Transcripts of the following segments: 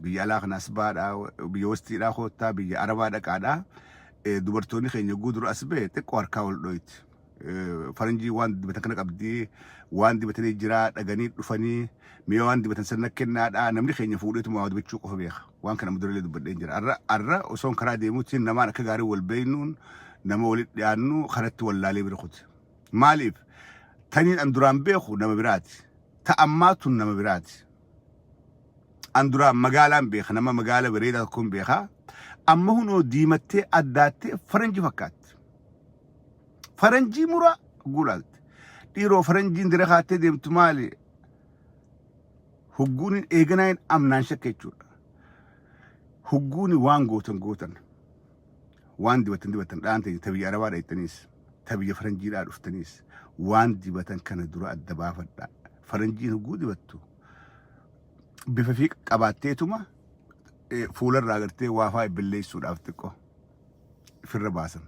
Biyya alaa kana as baadhaa, biyya wastiidhaa koottaa, biyya arabaa dhaqaadhaa. Dubartoonni keenya guutuu as ba'e xiqqoo harkaa wal dhoyti. Faranjii waan dibatan kana qabdii, waan dibatanii jira, dhaganii dhufanii, mi'a waan dibatan sana kennaadhaa. Namni keenya fuudheetuma waa dibachuu qofa beeka. Waan kana muduraalee dubbadheen jira. Arra osoon karaa deemuutiin namaan akka gaarii wal beeknuun nama walitti dhiyaannu karatti wallaalee bira kuti. Maaliif? Taniin an duraan beeku nama biraati. Ta ammaa tun nama biraati. An duraan magaalaan beeka, nama magaala bareedaa tokkoon beeka. Amma hunoo diimattee addaattee faranjii fakkaatti. Faranjii muraa gulaalte. Dhiiroo faranjiin dira kaattee deemtu maali? Hugguun eeganaa hin amnaan shakka jechuudha. Hugguun waan gootan gootan. Waan dibatan dibatan dhaan ta'e ta biyya arabaa dhayxaniis ta biyya faranjiidhaa dhuftaniis waan dibatan kana dura adda baafadha. Faranjiin hugguu dibattu bifa fi qabaatteetuma fuularraa gartee waafaa balleessuudhaaf xiqqoo ofirra baasan.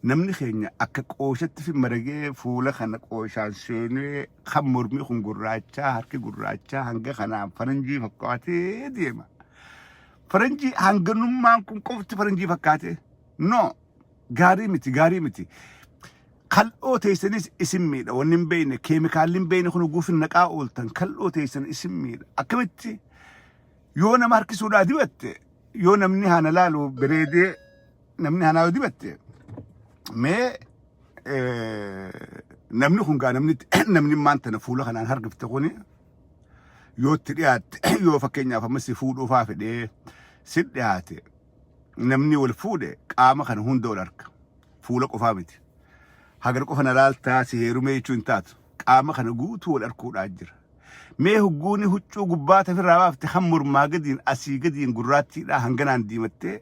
Namni keenya akka qooshatti fi maragee fuula kana qooshaan seenee kan mormii kun gurraachaa harki gurraachaa hanga kanaan faranjii fakkaatee deema. Faranjii hanganummaan kun qofti faranjii fakkaatee? No, gaarii miti, gaarii miti. Kal'oo teessanis isin miidha. Wanni hin beekne, keemikaalli hin beekne kun guufin naqaa ooltan kal'oo teessan isin miidha. Akkamitti yoo nama harkisuudhaa dibatte, yoo namni hana laalu bareedee namni hanaa yoo dibatte, mee namni kun gaa namni namni maan tana fuula kanaan harkifte kuni yoo itti dhiyaatte, yoo fakkeenyaaf amma si fuudhuufaa fedhee si dhiyaate, namni wal fuudhe qaama kana hunda wal arka. Fuula qofaa miti. Hagar qofa na laaltaa si heerumee jechuu hin taatu. Qaama kana guutuu wal arkuudhaa jira. Mee hugguuni huccuu gubbaa tafirraa baafte kan mormaa gadiin asii gadiin gurraattiidhaa hanganaan diimattee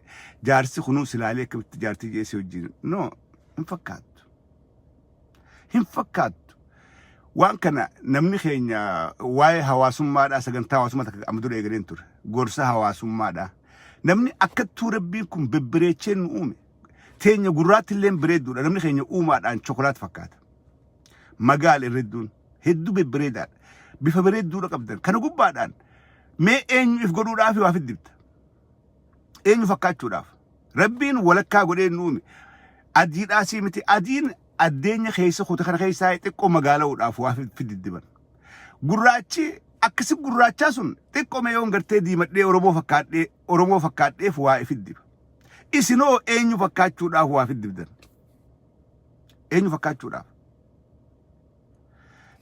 jaarsi kunuu silaalee akkamitti jaartii jeesii wajjin? No, hin fakkaattu. Hin fakkaattu. Waan kana namni keenya waa'ee hawaasummaadhaa sagantaa hawaasummaa takka amma dura eegaleen ture. Gorsa hawaasummaadhaa. Namni akkattuu rabbiin kun bebbereechee nu uume. Teenya gurraatti illee bareedduudha. Namni keenya uumaadhaan chokolaat fakkaata. Magaala irra hedduun hedduu bebbereedaadha. Bifa bareedduudha qabdan. Kana gubbaadhaan mee eenyu if godhuudhaaf waa fiddibta? Eenyu fakkaachuudhaaf? Rabbiin walakkaa godhee nu uume. Adiidhaasii miti. Adiin addeenya keessa kuta kana keessaa xiqqoo magaala'uudhaaf waa fididdiban. Gurraachi akkasi gurraachaa sun xiqqoo mee yoon gartee diimadhee Oromoo fakkaadhee Oromoo fakkaadheef waa ifiddiba. Isinoo eenyu fakkaachuudhaaf waa fiddibdan? Eenyu fakkaachuudhaaf?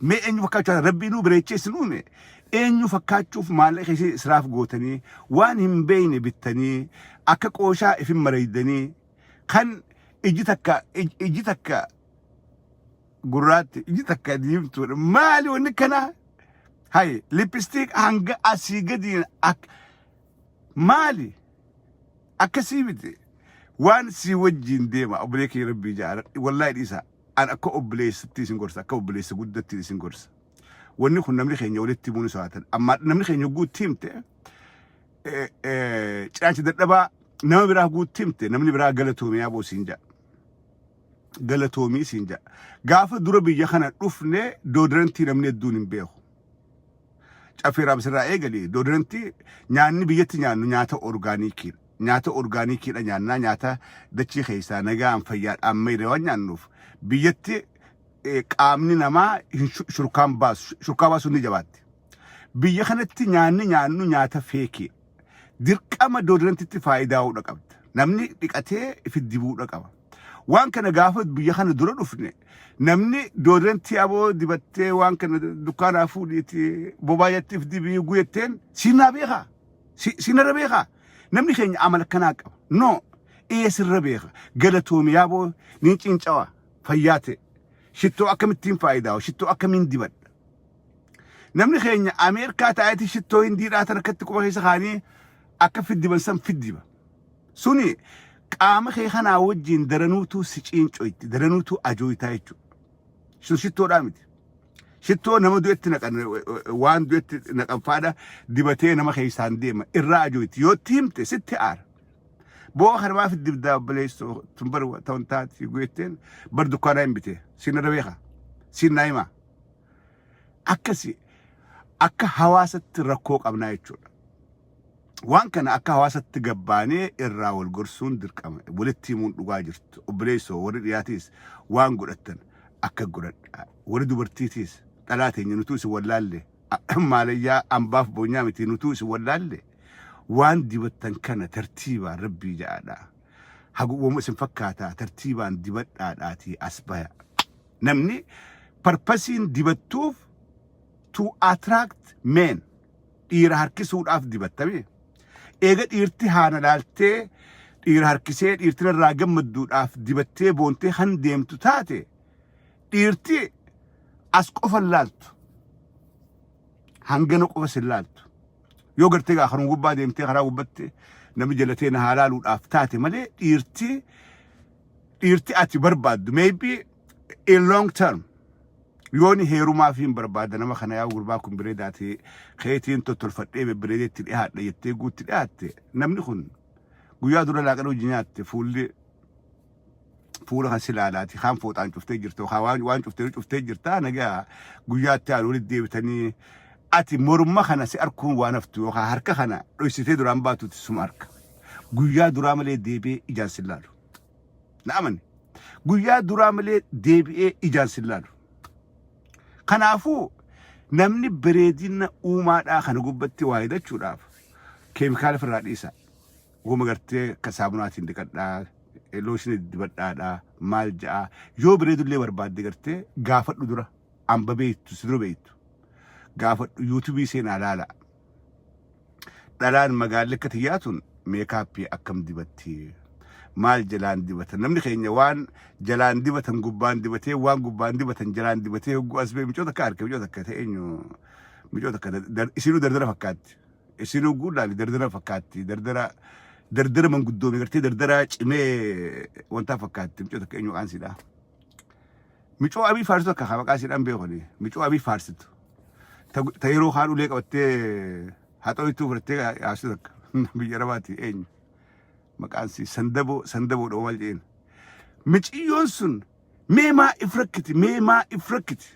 Mee eenyu fakkaachuudhaaf rabbiinuu bareechee isin uume? Eenyu fakkaachuuf maallaqa keessan israaf gootanii waan hin beekne bittanii akka qooshaa ifin mareeydanii kan iji takka gurraatti, iji takka diimtuudha? Maali wanni kanaa? Hay, lipstick hanga asii gadiin ak maali? Akkasii miti. Waan si wajjin deema obbolee kee rabbii jaara wallaahi dhiisa. An akka obboleessatti isin gorsa, akka obboleessa guddatti isin gorsa. Wanni kun namni keenya walitti himuun isaa ta'an. Amma namni keenya guutti himte cinaacha dadhabaa nama biraa guutti himte namni biraa galatoomii yaaboo siin jedha. Galatoomii siin jedha. Gaafa dura biyya kana dhufne deodorantii namni hedduun hin beeku. Caffee raabsirraa eegali deodorantii nyaanni biyyatti nyaannu nyaata orgaanikiidha. Nyaata orgaanikiidha nyaannaa, nyaata dachii keessaa nagaan fayyaadhaan mayre waan nyaannuuf biyyatti qaamni namaa hin shurkaan baasu, shurkaa baasuun ni jabaatti. Biyya kanatti nyaanni nyaannu nyaata feekii. Dirqama deodorantitti faayidaa'uudha qabda. Namni dhiqatee ifi dibuudha qaba. Waan kana gaafa biyya kana dura dhufne namni deodorantii aboo dibattee waan kana dukkaanaa fuudhiiti bobaayyatti if dibii guyetteen siinaa beekaa. Siinarra beekaa. Namni keenya amala akkanaa qaba. No, ee sirra beeka. Galatoomi yaaboo niin cincawa fayyaa ta'e. Shittoo akkamittiin faayidaa, shittoo akkamiin dibadha? Namni keenya Ameerikaa taa'eeti shittoo hindiidhaa tan akkatti quba keessa kaanii akka fiddiban san fiddiba. Suni qaama kee kanaa wajjin daranuutu si ciincoitti, daranuutu ajooytaa jechuudha. Sun shittoodhaa miti. Shittoo nama du'etti naqan, waan du'etti naqan faadha dibatee nama keessaan deema irraa ajooyti. Yoo itti himte sitti aara. Boo kana maaf dibdaa obboleessoo tun bar ta'uun taati guetteen bar dukkaanaa hin bitee siin irra beeka siin naa himaa. Akkasi akka hawaasatti rakkoo qabnaa jechuudha. Waan kana akka hawaasatti gabbaanee irraa wal gorsuun dirqama. Walitti himuun dhugaa jirtu. Obboleessoo warri dhiyaatiis waan godhattan akka godhadha. Warri dubartiitiis dhalaa teenya nutuu isin wallaalle maalayyaa ambaaf boonyaa miti nutuu isin wallaalle waan dibattan kana tartiibaan rabbii ja'aadha. Haguwwamu isin fakkaataa tartiibaan dibadhaadhaatii as baya. Namni purposiin dibattuuf to attract men dhiira harkisuudhaaf dibattame. Eega dhiirti haana laaltee dhiira harkisee dhiirti irraa gammadduudhaaf dibattee boontee kan deemtu taate dhiirti as qofa hin laaltu. Hangana qofa sin laaltu. Yoo gartee gaa karuma gubbaa deemtee karaa gubbatti namni jalatee na haa laaluudhaaf taate malee dhiirti ati barbaaddu maybe in long term yooni heerumaaf hin barbaada nama kana yaa gurbaa kun bareedaati keetiin tottolfadhee bebbereedee itti dhiyaadha jettee guutti dhiyaatte namni kun guyyaa dura laaqana hojii nyaatte fuulli fuula kan si laalaati kaan fooxaan cuftee jirta yookaan waan cuftee cuftee jirta nagaa guyyaa itti aanu walitti deebitanii ati morma kana si arkuun waan haftu yookaan harka kana dhoysitee duraan baatutti suma arka guyyaa duraa malee deebi'ee ijaan si laalu na amani guyyaa duraa malee deebi'ee ijaan si laalu kanaafuu namni bareedina uumaadhaa kana gubbatti waa hidachuudhaaf keemikaala ofirraa dhiisa. Woma gartee akka saamunaatiin dhiqadhaa, looshinii dibadhaadhaa, maal ja'a. Yoo bareedullee barbaadde gartee gaafadhu dura. Amba beektu, si dura beektu. Gaafadhu yuutuubii seenaa laala. Dhalaan magaalli akka tiyyaa tun meekaappii akkam dibatti? Maal jalaan dibatan? Namni keenya waan jalaan dibatan gubbaan dibatee waan gubbaan dibatan jalaan dibatee hogguu as ba'e micoota akka harka micoota akka ta'e eenyu micoota akka isinuu dardara fakkaatti. Isinuu guudhaali dardara fakkaatti dardara dardara manguddoome gartee dardara cimee wantaa fakkaatti micoo takka eenyu maqaan siidha. Micoo abii faarsitu akka haa maqaa siidhaan beekani micoo abii faarsitu. Ta yeroo kaan ulee qabattee haxooytuu fudhattee haasitu takka biyya arabaati eenyu maqaan sii sandaboo sandaboodha maal jedheen. Miciyyoon sun mee maa if rakkiti mee maa if rakkiti.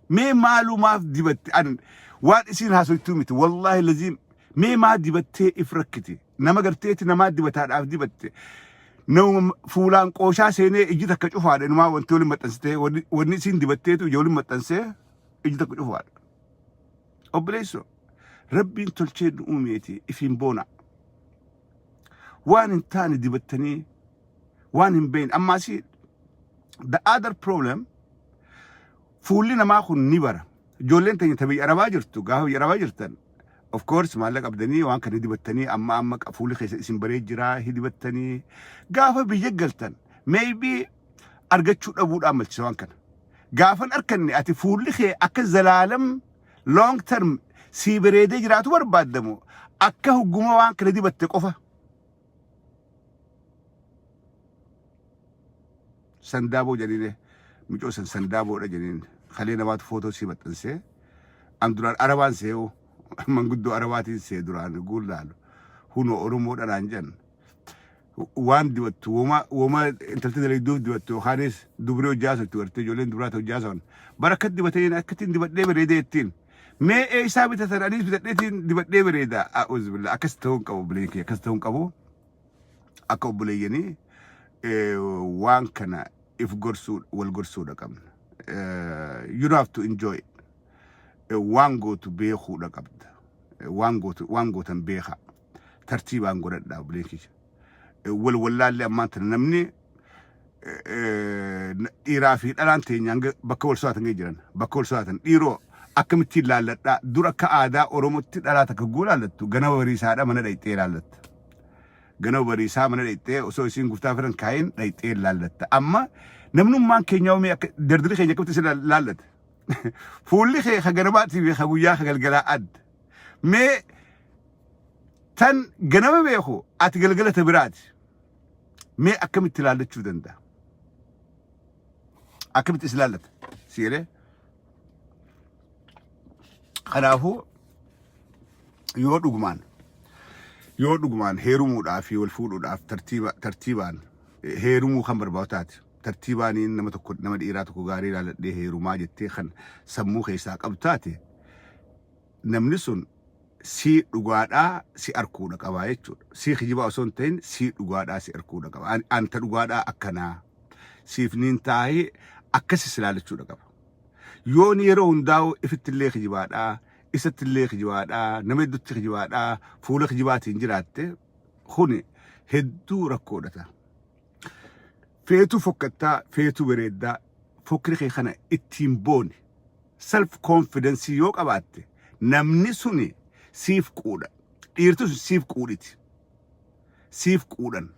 Mee maalumaaf dibatte an waan isiin haasoytuu miti wallaahi laziim mee maa dibattee if rakkiti nama garteeti namaa dibataadhaaf dibatte nama fuulaan qooshaa seenee iji takka cufaadha inumaa wanti waliin maxxansitee wanni isiin dibatteetu ija waliin maxxansee iji takka cufaadha. Obboleessoo rabbiin tolchee nu uumeeti ifiin boona waan hin taane dibattanii waan hin beekne ammaasii the other problem fuulli namaa kun ni bara. Ijoolleen teenya ta biyya Arabaa jirtu gaafa biyya Arabaa jirtan of course maallaqa qabdanii waan kana dibattanii amma amma fuulli keessa isin baree jira dibattanii gaafa biyya galtan maybe argachuu dhabuudhaan malchisa waan kana. Gaafan arkanne ati fuulli kee akka zalaalam long term sii bareedee jiraatu barbaaddamu akka hugguma waan kana dibatte qofa. Sandaaboo jedhine micoo san sandaaboodha jedheen kalee namaatu footoo sii maxxansee an duraan arabaan see'u manguddoo arabaatiin see duraan guullaalu hunoo oromoodha naan jedhan waan dibattu woma woma intalti dalagduuf dibattu yookaanis dubree hojii haasoftu gartee ijoolleen dubraata hojii haasawan bara akka dibatee akkattiin dibadhee bareedee ittiin mee eessaa bitatan anis bitadheetiin dibadhee bareeda a'uuzubillah akkas ta'uu hin qabu obboleeyyan kiyya akkas ta'uu hin qabu akka obboleeyyanii waan kana if gorsuu wal gorsuudha qabna. You have to enjoy it. Waan gootu beekuudha qabda. Waan gootu waan gootan beekaa. Tartiibaan godhadhaa obboleeyyan kiyya. Wal wallaallee ammaan tana namni dhiiraa fi dhalaan teenya hanga bakka wal sodaatan ga'ee jiran bakka wal sodaatan dhiiroo akkamittiin laalladhaa dur akka aadaa Oromootti dhalaa takka guu laallattu ganama bariisaadha mana dhayxee laallatta. Ganama bariisaa mana dhayxee osoo isiin guftaa firan kaayin dhayxee laallatta. Amma namnummaan keenya oomee akka dardiri keenya akkamitti isin laallata. Fuulli kee ka ganamaatii fi ka guyyaa ka galgalaa adda. Mee tan ganama beeku ati galgala ta biraati. Mee akkamitti ilaallachuu danda'a? Akkamitti is ilaallata? Si jedhee? Kanaafuu yoo dhugumaan heerumuudhaaf fi wal fuudhuudhaaf tartiiba tartiibaan heerumuu kan barbaadu taate tartiibaaniin nama tokko nama dhiiraa tokko gaarii ilaalladhee heerumaa jettee kan sammuu keessaa qabdu taate namni sun sii dhugaadhaa si arkuudha qabaa jechuudha. Sii kijibaa osoo hin ta'in sii dhugaadhaa si arkuudha qaba. Anta dhugaadhaa akkanaa siif niin taa'ee akkasi si ilaalachuudha qaba. Yoon yeroo hundaa'u ifittillee kijibaadhaa, isattillee kijibaadhaa, nama hedduutti kijibaadhaa, fuula kijibaatiin jiraatte kuni hedduu rakkoodha ta'a. Feetuu fokkattaa, feetuu bareeddaa, fokkri kee kana ittiin booni. Self confidence yoo qabaatte namni suni siif quudha. Dhiirti sun siif quudhiti. Siif quudhan.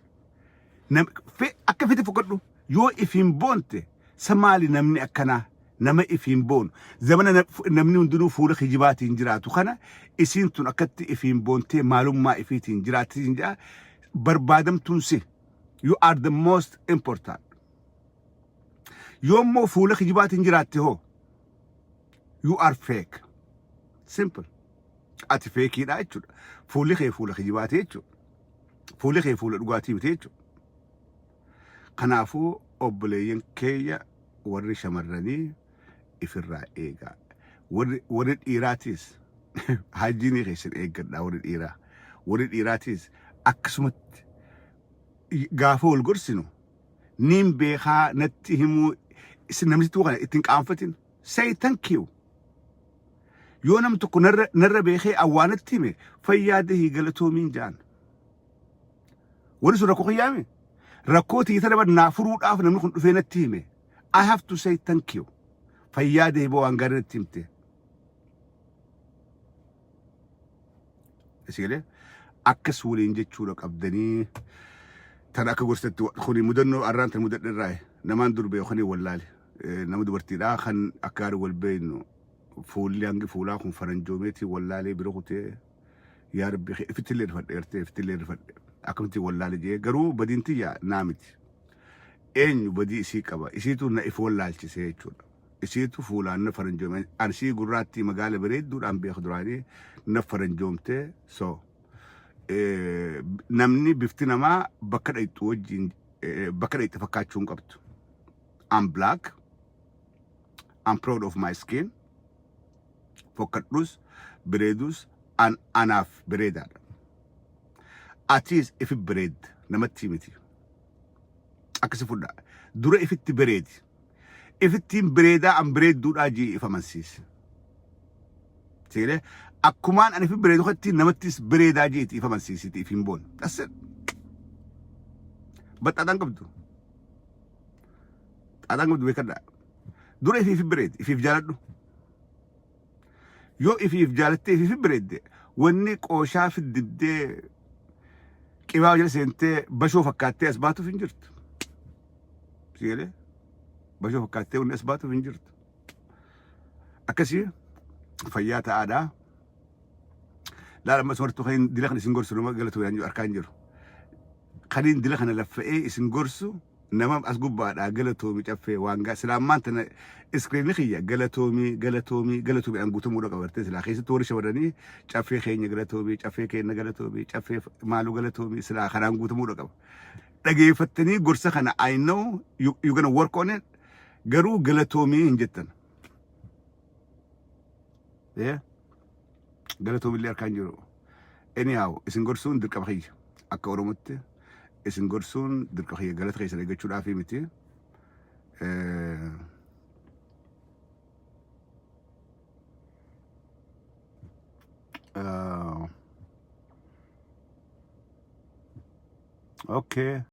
Akka fete fokkadhu yoo ifiin boonte sa maali namni akkanaa nama ifiin boonu zamana namni hundinuu fuula kijibaatiin jiraatu kana isiin tun akkatti ifiin boontee maalummaa ifiitiin jiraattiin jedha barbaadamtuun si. You are the most important. Yoo immoo fuula kijibaatiin jiraatte hoo you are fake. Simple. Ati feekiidha jechuudha. Fuulli kee fuula kijibaati jechuudha. Fuulli kee fuula dhugaatii miti jechuudha. Kanaafuu obboleeyyan keeyya warri shamarranii ifirraa eegaa. Warri dhiiraatis hajjiinii keessan eeggadhaa warri dhiiraa. Warri dhiiraatis akkasumatti gaafa wal gorsinu niin beekaa natti himuu isin namni kana ittiin qaanfatin. Say thank you. Yoo nam tokko narra beekee awwaanatti hime fayyaa dahii galatoomiin jaan. Warri sun rakkoo kiyyaame rakkoo tiyya tana naa furuudhaaf namni kun dhufee natti hime. I have to say thank you. Fayyaa dahii boo waan gaarii natti himte. Isigalee akkas waliin jechuudha qabdanii tan akka gorsatti kuni mudannoo arraan tan mudadhe irraa namaan dur beeku kan wallaale nama dubartiidhaa kan akka gaarii wal beeknu fuulli hangi fuulaa kun faranjoomeetii wallaalee bira kutee yaa rabbi ifittillee rifadhe gartee ifittillee rifadhe akkamitti wallaale jee garuu badiin tiyya naa miti eenyu badii isii qaba isiitu na if wallaalchise jechuudha. Isiitu fuulaan na faranjoome arsii gurraattii magaala bareedduudhaan beeku duraanii na faranjoomte so namni bifti namaa bakka dhayxu wajjin bakka dhayxe fakkaachuu hin qabdu. I'm black. I'm proud of my skin. Fokkadhus bareedus an anaaf bareedaadha. Atiis ifi bareedda namatti miti. Akkasi fudhaa. Dura ifitti bareedi. Ifittiin bareedaa an bareedduudhaa jii if amansiisi. Seelee akkumaan ani ifi bareedu katti namattis bareedaa jiiti if amansiisiti if hin boonu. That's it. Baxxaadhaan qabdu. Xaadhaan qabdu beekadhaa. Dura ifiif bareedi ifiif jaaladhu. Yoo ifiif jaalattee ifiif bareedde wanni qooshaa fiddibdee qibaa jala seentee bashoo fakkaattee as baatuuf hin jirtu. Sigalee bashoo fakkaattee wanni as baatuuf hin jirtu. Akkasii fayyaa ta'aadhaa. Laala ammas martuu kan dila kan isin gorsu nama galatu harkaa hin jiru. Kaniin dila kana laffa'ee isin gorsu nama as gubbaadhaa galatoomi caffee waan gaa silaa ammaan tana iskiriinni kiyya galatoomii galatoomii galatoomiidhaan guutamuudha qaba gartee silaa keessattuu warri shamarranii caffee keenya galatoomii caffee keenya galatoomii caffee maaluu galatoomii silaa kanaan guutamuudha qaba. Dhageeffattanii gorsa kana I know you gonna work on it garuu galatoomii hin jettan. Yeah. Galatoomillee harkaan jiru. Anyhow isin gorsuun dirqama kiyya akka Oromootti isin gorsuun dirqama kiyya galata keessan eeggachuudhaaf miti. Okay.